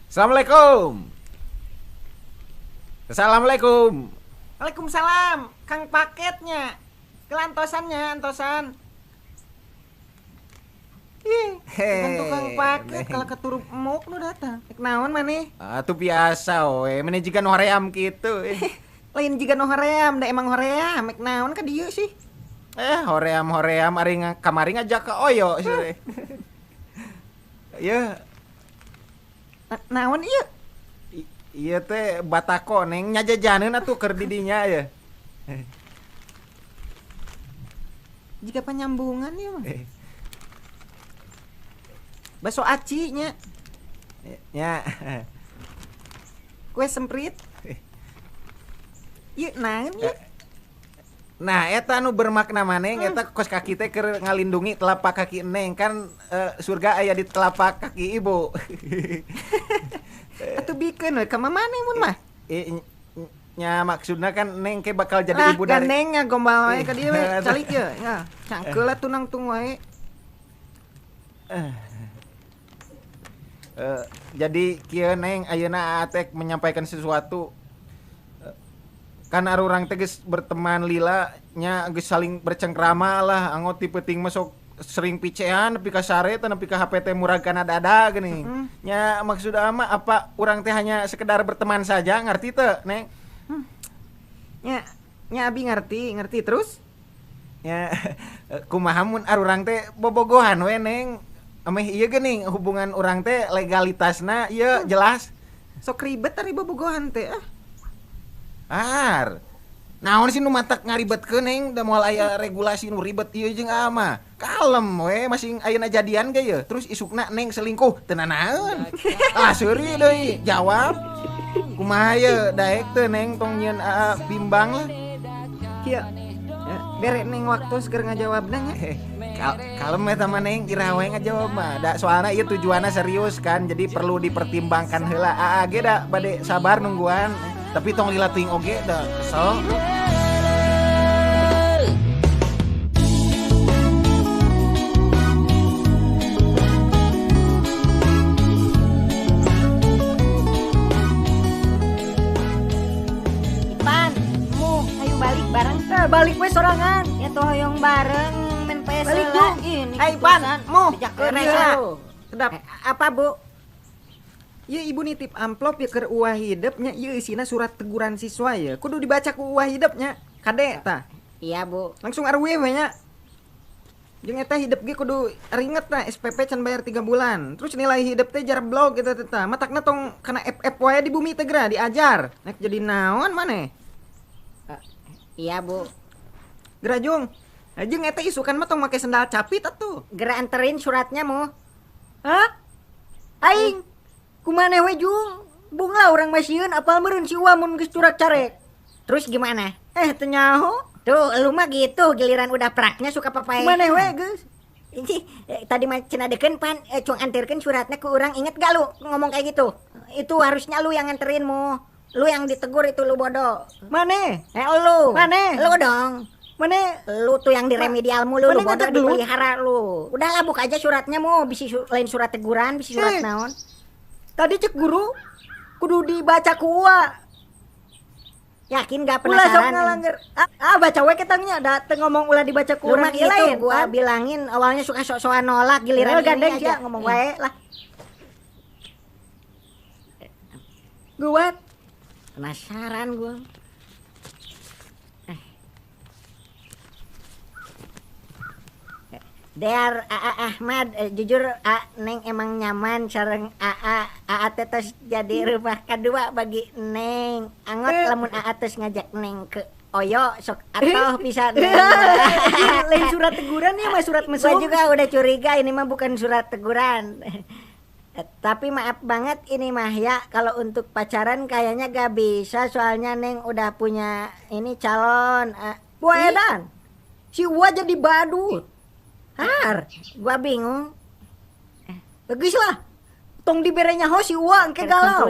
Assalamualaikum. Assalamualaikum. Waalaikumsalam. Kang paketnya. Kelantosannya, antosan. Ih, bukan tukang paket kalau keturup emuk nu datang. Ek naon maneh? Ah, tuh biasa we, maneh jiga nu hoream kitu. Lain jiga nu hoream, da emang hoream. Ek naon ka dieu sih? Hoream-hoream ari kamari ngajak ke Oyo sih. Ieu naon ieu? Ieu teh batako neng nyajajaneun atuh keur di dinya ye. Jika panyambungan ieu mah. Baso aci nya. Nya. Kue semprit. Ieu naon ieu? Nah, eta nu bermakna maneng eta kos kaki teh keur ngalindungi telapak kaki neng kan surga aya di telapak kaki ibu. Atuh bikeun we ka maneh mun mah. Nya maksudna kan neng ke bakal jadi ibu dari neng ngagombal wae ka dieu we calik ye. Nya, cangkeul atuh nangtung wae. Jadi kieu neng ayeuna Aa teh menyampaikan sesuatu. Kan arurang teh geus berteman lila nya geus saling bercengkrama lah angot ti peuting mah sok sering picean nepi ka sare teh nepi ka HP teh murag kana dada geuning. Nya maksud ama apa urang teh hanya sekedar berteman saja ngerti teu neng? Nya nya abi ngerti, ngerti terus? Nya kumaha mun arurang teh bobogohan we neng. Ameh ieu geuning hubungan urang teh legalitasna ieu jelas. Sok ribet ari bobogohan teh ah. Ar. Naon sih nu matak ngaribetkeun neng da moal aya regulasi nu ribet ieu jeung ama. Kalem we masing ayeuna jadian ge ye. Terus isukna neng selingkuh teu nanaeun. Ah seuri deui jawab. Kumaha ye daek teu neng tong nyieun aa bimbang lah. Kieu. Bere neng waktu keur ngajawabna nya. Kalem eta mah neng kira we ngajawab mah. Da soalna ieu tujuanna serius kan jadi perlu dipertimbangkan heula. Aa ge da bade sabar nungguan. Tapi tong lila teuing oge da kesel. Ipan, mu ayo balik bareng. Balik we sorangan. Ya tuh hoyong bareng men PS balik dong. Ayo Ipan, mu. Kedap. Apa, Bu? Ieu ibu nitip amplop ya keur uah hidepnya, ieu isina surat teguran siswa ya. Kudu dibaca ku uah hidepnya. Kade tah. Iya, Bu. Langsung areuweuh we nya. Jeung eta hidep ge kudu ringet tah SPP can bayar 3 bulan. Terus nilai hidep teh jar blog eta teh tah. Matakna tong kana FF wae di bumi teh geura diajar. Nek jadi naon maneh? Iya, Bu. Geura jung. Jeung eta isukan mah tong make sendal capit atuh. Geura anterin suratnya mu. Hah? Aing kumaneh we jung, bung lah urang mah sieun apal meureun si Uwa mun geus curak carek. Terus gimana? Teu nyaho. Tuh, lu mah gitu, giliran udah praknya suka papae. Kumaneh we geus. Ini tadi mah cenah deukeun pan cung anterkeun suratnya ke urang, inget gak lu ngomong kayak gitu? Itu harusnya lu yang nganterin mu. Lu yang ditegur itu lu bodoh. Maneh? Lu. Maneh? Lu dong. Maneh? Lu tuh yang diremedial mulu, lu bodoh dipelihara lu. Udahlah buka aja suratnya mu, bisi lain surat teguran, bisi surat naon. Tadi cek guru kudu dibaca ku Uwa. Yakin gak penasaran? Ulah sok ngalangger. Baca we ketangnya da teu ngomong ulah dibaca ku urang gitu, lain. Gua bilangin awalnya suka sok-sokan nolak giliran ini aja ngomong wae lah. Gua penasaran gua. Dear AA Ahmad, jujur A Neng emang nyaman sareng AA. AA teh tos jadi rumah kedua bagi Neng. Angot lamun AA tos ngajak Neng ke Oyo sok atau bisa Neng. Lain surat teguran ya mah surat mesum. Gua juga udah curiga ini mah bukan surat teguran. Tapi maaf banget ini mah ya, kalau untuk pacaran kayaknya gak bisa soalnya Neng udah punya ini calon. Buah edan. Si Uwa jadi badut. Har, gua bingung. Bagus lah. Tong diberenya ho si Uwa engke galau.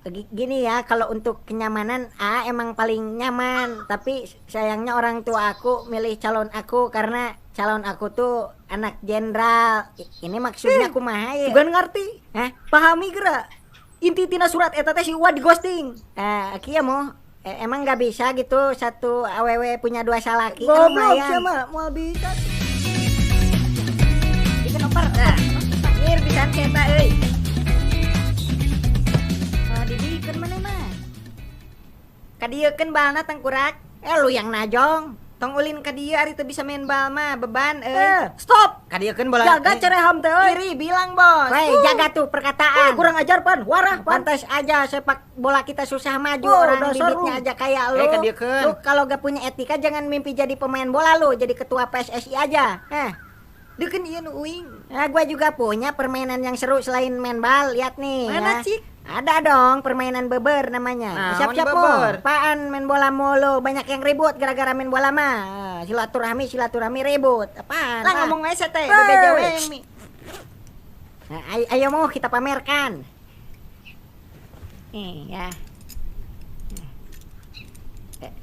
Gini ya, kalau untuk kenyamanan A emang paling nyaman, tapi sayangnya orang tua aku milih calon aku karena Calon aku tuh anak jenderal. Ini maksudnya kumaha ya? Bukan ngerti. Hah? Pahami geura. Inti tina surat eta teh si Uwa di ghosting. Kieu mo. Emang nggak bisa gitu satu awewe punya dua salaki kan Goblok lumayan. sia mah moal bisa. Bikin oper. Nah, nyir pisan eta euy. Oh, dibikeun maneh mah. Kadieukeun balna tangkurak. Lu yang najong. Tong ulin ka dieu ari teu bisa main bal mah beban euy. Stop. Kadieukeun bola. Jaga cereham teh euy. Iri bilang bos. Weh, jaga tuh perkataan. Kurang ajar pan, warah pan. Pantas aja sepak bola kita susah maju, Oh, orang dasar bibitnya lu. aja kayak lu. Kadieukeun. Lu kalau gak punya etika jangan mimpi jadi pemain bola lu, jadi ketua PSSI aja. Deukeun ieu nu uing. Nah, gua juga punya permainan yang seru selain main bal. Lihat nih. Mana, ya. Cik? Ada dong permainan beber namanya. Naon Siap-siap mo. beber? Apaan main bola mulu? Banyak yang ribut gara-gara main bola mah. Silaturahmi silaturahmi ribut. Apaan? Lah ngomong aja teh, Hey. bebeja we mi. Nah, ayo mau kita pamerkan. Nih ya.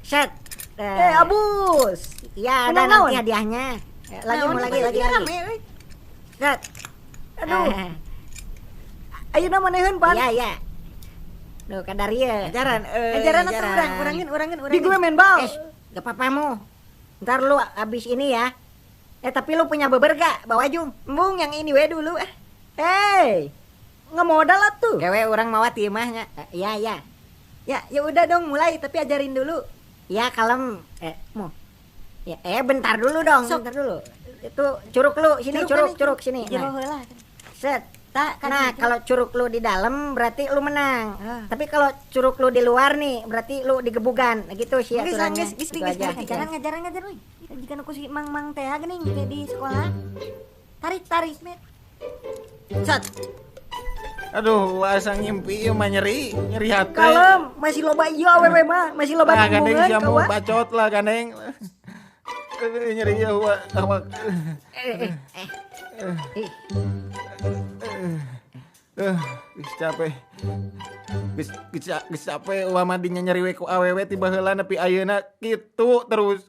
Set. Abus. Iya, ada Menang naon? nanti hadiahnya. Lagi Naon, mau lagi lagi rame, lagi. euy. Set. Aduh. Ayeuna maneheun pan. Iya, iya. Duh, kadar ieu. Ajaran euy. Ajaran atuh urang, urangin, urangin, urangin. Di gue main bal. Gak apa-apa mu. Ntar lu abis ini ya. Tapi lu punya beber gak? Bawa jung. Embung yang ini we dulu eh. Hey, ngemodal atuh. Kewe urang mawa ti imah nya. Iya, iya. Ya, ya udah dong mulai tapi ajarin dulu. Ya, kalem. Mu. Ya, bentar dulu dong, Sok. bentar dulu. Itu curug lu sini, Curug curug, mana? curug sini. Jero Nah, heula. set. Tak, Nah, kalau curug lu di dalam berarti lu menang. Ah. Tapi kalau curug lu di luar nih, berarti lu digebugan. Nah, gitu sih Geus, aturannya. geus, geus, Gitu geus, aja. geus, ngajaran, ngajaran, ngajaran, euy. Jika aku si mang-mang teh geuning kayak di sekolah. Tarik, tarik, met. Set. Aduh, asa ngimpi ieu mah nyeri, nyeri hati. Kalem, masih loba ieu awewe mah, masih loba Nah, gandeng tumbungan sia ka mau wa. bacot lah gandeng. Nyeri ya wa awak. Geus capek. Geus geus capek uwa mah dinyeri we ku awewe ti baheula nepi ayeuna kitu terus.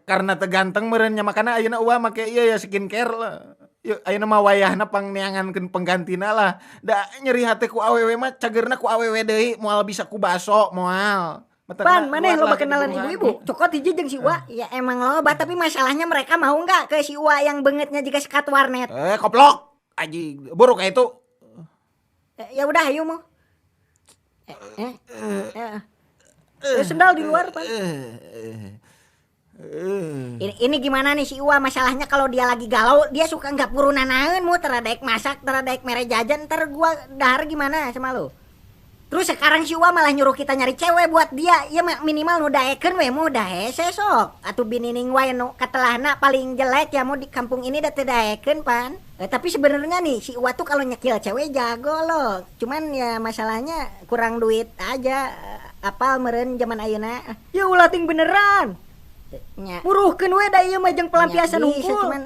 Karena teu ganteng meureun nya makana ayeuna uwa make ieu ya skincare lah. Yuk ayeuna mah wayahna pangneangankeun penggantina lah. Da nyeri hate ku awewe mah cagerna ku awewe deui moal bisa ku baso moal. Pan, maneh loba kenalan ibu-ibu. Cokot hiji jeung si Wa. Ya emang loba, tapi masalahnya mereka mau nggak ke si Wa yang bengetnya jika sekat warnet. Koplok. Aji buruk kayak itu. Ya udah ayo mau. Sendal di luar, Pan. Ini gimana nih si Uwa, masalahnya kalau dia lagi galau dia suka nggak purunanaeun mu, teradaek masak, teradaek mere jajan, ntar gua dahar gimana sama lu. Terus sekarang si Uwa malah nyuruh kita nyari cewek buat dia. Ya minimal nu daekeun we mu dae sok. Atuh binining wae nu katelahna paling jelek ya mu di kampung ini da teu daekeun pan. Tapi sebenarnya nih si Uwa tuh kalau nyekil cewek jago loh. Cuman ya masalahnya kurang duit aja. Apal meureun zaman ayeuna. Ya ulah ting beneran. Nya. Buruhkeun we da ieu mah jeung pelampiasan Nya, bisa, hungkul. cuman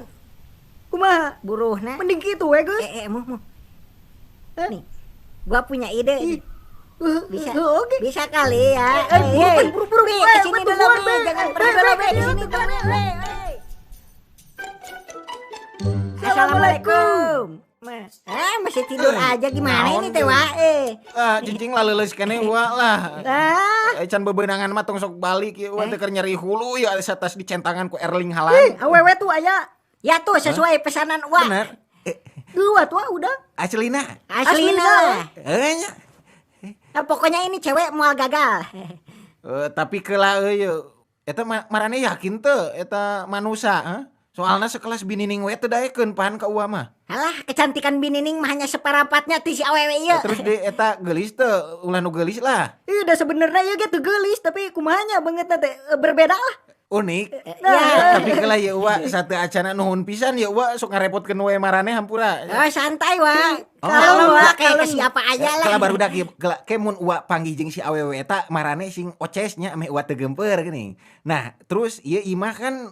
kumaha? Buruhna. Mending kitu we geus. Mu. Nih. Gua punya ide. Ih. Bisa. Oke. Bisa kali ya. Buru-buru, Bi, kesini dulu, Bi. Jangan pergi dulu, Bi. Kesini dulu, Bi. Assalamualaikum. Masih tidur aja gimana ini teh wae. Cicing lah leuleus keneh wa lah. Can bebenangan mah tong sok balik ieu wa teh keur nyeri hulu ieu satas dicentangan ku Erling Haaland. Awewe tuh aya. Ya tuh sesuai pesanan wa. Bener. Dua tuh udah. Aslina. Aslina. Nya. Nah, pokoknya ini cewek moal gagal. Tapi keula euy eta marane yakin teu eta manusa, heh? Soalna sekelas binining we teu daekeun pan ka uwa mah. Alah, kecantikan binining mah hanya seperempatnya ti si awewe ieu. Terus di eta geulis teu, ulah nu geulis lah. Ih, da sebenarnya ieu ge teu geulis tapi kumaha nya beungeutna teh berbeda lah. Unik. Nah, ya. Tapi keula ye uwa sateu acana nuhun pisan ye uwa sok ngarepotkeun we marane hampura. Oh, santai wa. Oh, kalau wa, kayak ke siapa aja lah. Kela barudak ieu kela ke mun uwa panggih jeung si awewe eta marane sing oces nya ameh uwa teu geumpeur geuning. Nah, terus ieu imah kan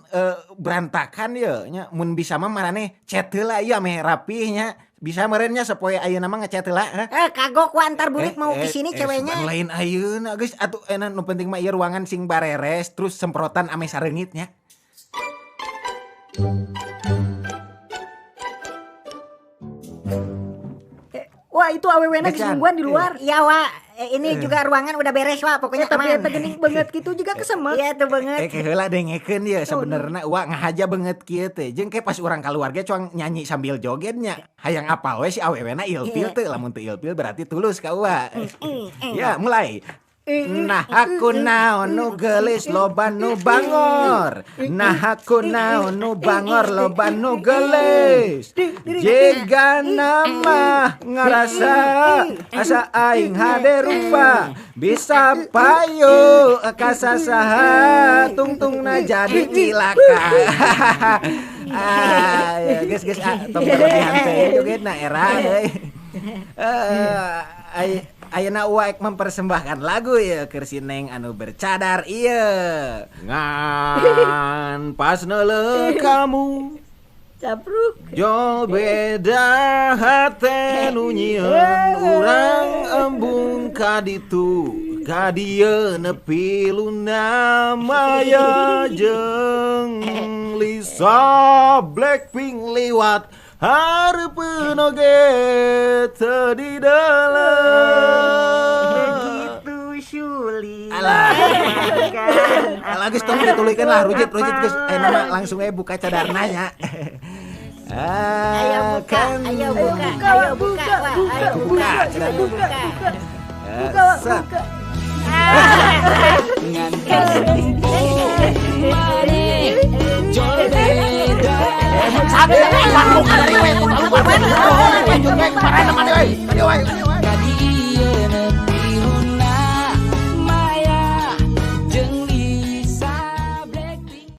berantakan ye nya mun bisa mah marane cet heula ieu ameh rapih nya. Bisa meureun nya sapoe ayeuna mah ngecet heula. Kagok wa antar burit mau ke sini ceweknya. Lain ayeuna geus atuh enak nu penting mah ieu ruangan sing bareres terus semprotan ame sareungit nya. Wa itu awewena geus nungguan di luar. Iya, Wa. Ini juga ruangan udah beres, Wa. Pokoknya tapi aman. Eta geuning banget kitu juga kesemek. Iya tuh banget. Heula dengekeun ieu sebenarnya Wa ngahaja banget kieu teh. Jeung ke pas urang kaluar ge cuang nyanyi sambil jogetnya. Hayang apal we si awewena ilfil teu, lamun teu ilfil berarti tulus ka Wa. Ya, mulai. Nah aku naon nu geulis loba nu bangor. Nah aku naon nu bangor loba nu geulis. Jiga nama ngarasa asa aing hade rupa bisa payu kasasaha tungtungna jadi cilaka. Ah, ya, geus geus ah, tong berlebihan teh jogetna era euy. Ayeuna Uwa ek mempersembahkan lagu ya keur si Neng anu bercadar ieu. Ngan pas neuleuh kamu capruk jol beda hate nu nyieun urang embung ka ditu ka dieu nepi luna maya jeung Lisa Blackpink liwat hareupeun oge teu dideleng. Begitu sulit. Alah. Alah geus tong dituluykeun lah rujit geus nama langsung we buka cadarna nya. Ayo buka, ayo buka, ayo buka, ayo buka, buka, buka, buka. Lanjut we,